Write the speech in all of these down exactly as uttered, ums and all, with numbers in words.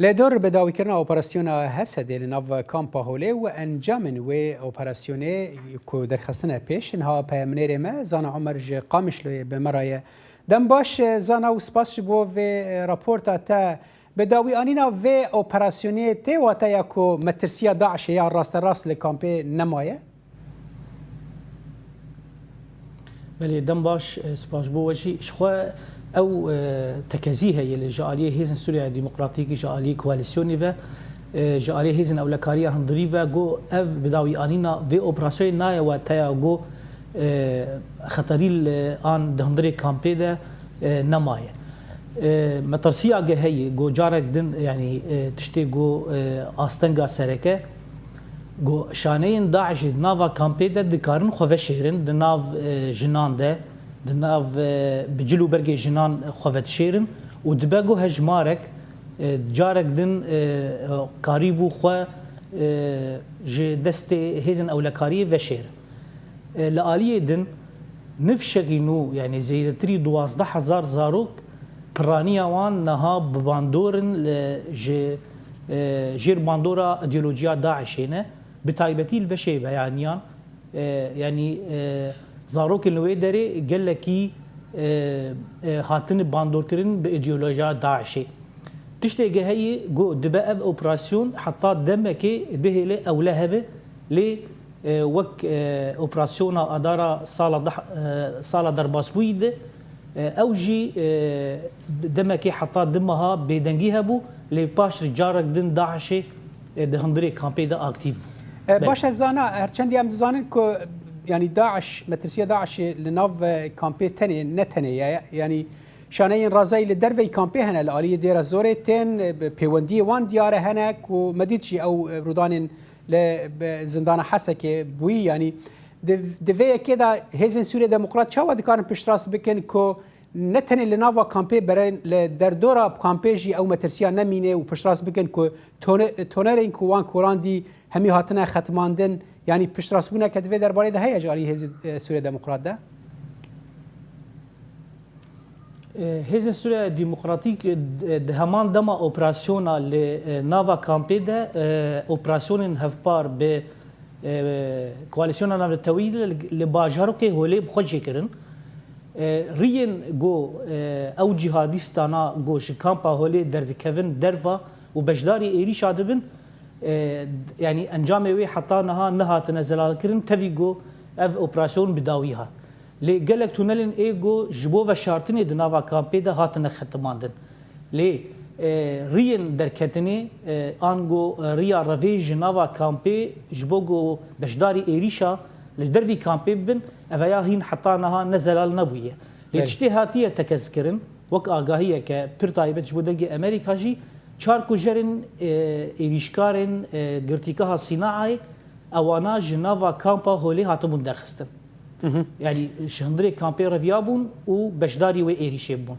Li dor bidawîkirina operasyona Hesedê li nav kampa Holê û encamên wê operasyonê ku derxistine pêş, niha peyamnêrê me Zana Omer ji Qamişloyê bi me re ye. Dem baş, Zana, û spas ji bo vê raporta te. Bidawîanîna vê operasyonê tê wateya ku metirsiya DAIŞê ya rasterast li kampê nemaye? Belê, dem baş, e, spas bo we jî. Ji xwe ew, e, tekezî heye li ji aliyê Hêzên Sûriya Demokratîk, ji aliyê koalîsyonê ve, e, ji aliyê hêzên ewlekariya hundirî ve, go ev bidawîanîna vê operasyonê naye wateya go, e, xeterî li an di hundirê kampê de, e, nemaye. E, metirsiya ge heye, go carek din, yanî, e, tiştê go, e, astenga sereke, go şaneyên DAIŞê di nava kampê de dikarin xwe veşêrin, di nav, e, jinan de, di nav, e, bi cil û bergê jinan xwe vedişêrin û dibe go hejmarek, e, carek din, e, karîbû xwe, e, ji destê hêzên ewlekariyê veşêrin. E, li aliyê din, nifşekî nû, yanî zêdetirî duwazdeh hezar zarok piraniya wan niha bi bandor in, li, ji, e, jêr bandora îdeolojiya DAIŞê ne, bi taybetî li beşê beyaniyan, e, yanî, e, zarokên li wê derê gelekî, e, e, hatine bandorkirin bi îdeolojiya DAIŞê. Tiştê ge heye, go dibe ev operasyon heta demekê bihêle ewle hebe, lê, e, wek, e, operasyona Adara sala deh, e, sala derbasbûyî de, e, ew jî, e, demekê heta du meha bêdengî hebû, lê paş carek din DAIŞê, e, di hundirê kampê de aktîf bû. E, Belê. Baş e Zana, her çendî em dizanin ku, yanî DAIŞ, metirsiya DAIŞê li nav, e, kampê tenê, ne tenê ye. Yanî şaneyên razayî li derveyî kampê hene, li aliyê Dêra Zorê tên, e, bi pêwendiyê wan diyar e hene ku me dît jî ew, e, rûdanên li, bi zindana Hesekê bûyî. Yanî di, di vê yekê de Hêzên Sûriya Demokrat çawa dikarin piştrast bikin ku ne tenê li nava kampê, berê li derdora kampê jî ew metirsiya nemîne û piştrast bikin ku tone-, tonerên ku wan kolandî hemî hatine xetimandin, yanî piştrastbûneke di vê derbarê de heye ji alî Hêzên, e, Sûriya Demokrat de? E, Hêzên Sûriya Demokratîk, e, di heman dema operasyona li, e, nava kampê de, e, operasyonên hevpar bi, e, koalîsyona navneteweyî li, li bajarokê Holê bi xwe jê kirin. E, riyên go, e, ew cîhadîstana go ji kampa Holê derdikevin derva û beşdarî êrîşa dibin, e, yanî encamê wê heta niha nehatine zelalkirin, tevî go ev operasyon bi dawî hat. Lê gelek tunelên ê go ji bo veşartinê di nava kampê de hatine xetimandin. Lê, e, riyên derketinê, e, ango, e, riya revê ji nava kampê ji bo ku beşdarî êrîşa li dervî kampê bibin, eveya hîn heta niha ne zelal nebûye. Lê Belê. Tiştê hatiye tekezkirin, wek agahiyeke pir taybet ji bo Dengê Amerîka jî, çar kujerên, e, êrîşkarên, e, girtîgeha Sînaayê, ewana ji nava kampa Holê hatibûn derxistin. Mhm. Yanî ji hundirê kampê reviyabûn û beşdarî wê êrîşê bûn.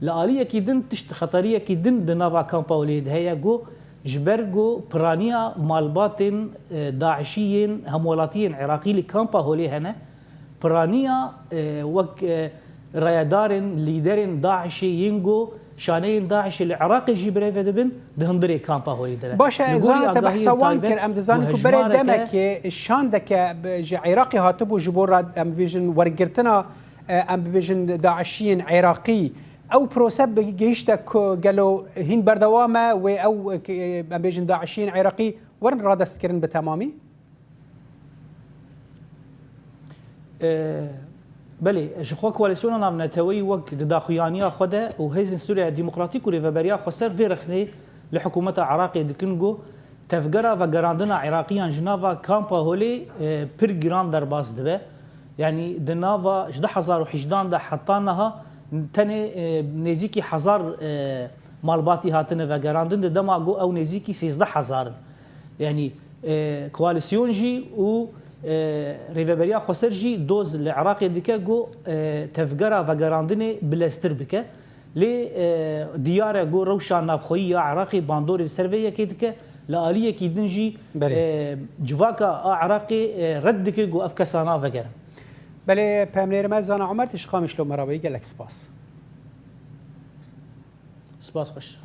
Li aliyekî din tişt xeteriyekî din di nava kampa Holê de heye ku ji ber ku piraniya malbatên, e, DAIŞî yên hemwelatiyên Iraqî li kampa Holê hene, piraniya, e, wek, e, rayedarên, lîderên DAIŞê yên ku şaneyên DAIŞê li Iraqê jî birêve dibin, di hundirê kampa Holê de ne. Baş e, Li gorî Zana, te agahiyên behsa wan taybet kir. Em dizanin ku berê demekê, şandeke bi, ji Iraqê hatibû ji bo ra-, em bibêjin wergirtina, e, em bibêjin DAIŞiyên Iraqî. Ew prose bi, gihişte ku gelo hîn berdewam e wê ew, e, em bêjin DAIŞiyên Iraqî werin radestkirin bi temamî? E, belê, ji xwe Koalîsyona Navneteweyî wek di daxuyaniya xwe de û Hêzên Sûriya Demokratîk û Rêveberiya Xweser vê rexnê li hikûmeta Iraqê dikin ku tevgera vegerandina Iraqiyan ji nava kampa Holê, e, pir giran derbas dibe. Yanî di nava ji du hezar û hejdehan de heta niha tenê, e, nêzîkî hezar, e, malbatî hatine vegerandin, di dema ku ew nêzîkî sêzdeh hezar in. Yanî, e, koalîsyon jî û, e, Rêveberiya Xweser jî doz li Iraqê dike ku, e, tevgera vegerandinê bileztir bike. Lê, e, diyar e ku rewşa navxweyî ya Iraqê bandorê li ser vê yekê dike. Li aliyekî din jî, Belê. e, civaka a Iraqê, e, red dike ku ev kesana vegerin. Belê, peyamnêrê me Zana Omer, tu ji Qamişlo me re bûyî, gelek spas. Spas xweş.